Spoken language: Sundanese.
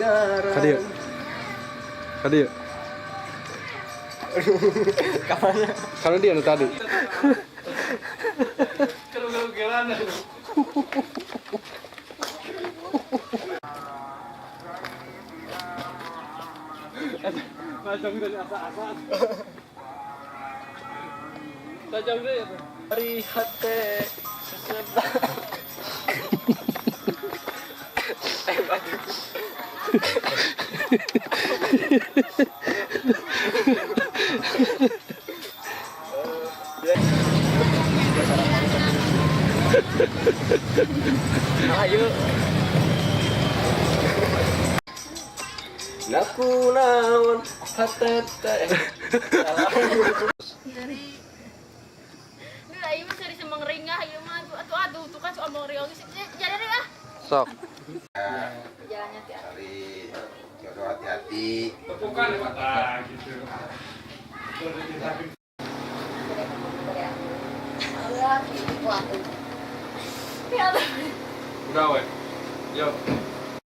Garam. Ka dieu. Ka dieu. Kapan? Karena dia nu tadi. Hari hate sesebelah. Eh, aduh. Ayo. Naku naon hate teh. Dari Ini ayo mah seri semang ringah ieu mah atuh atuh aduh tuh kan soal mau ringah geus jadi deh ah. Sok. Jalannya teh. Cari jodoh, hati-hati. Ah, gitu. Ya. Udah we. Yo.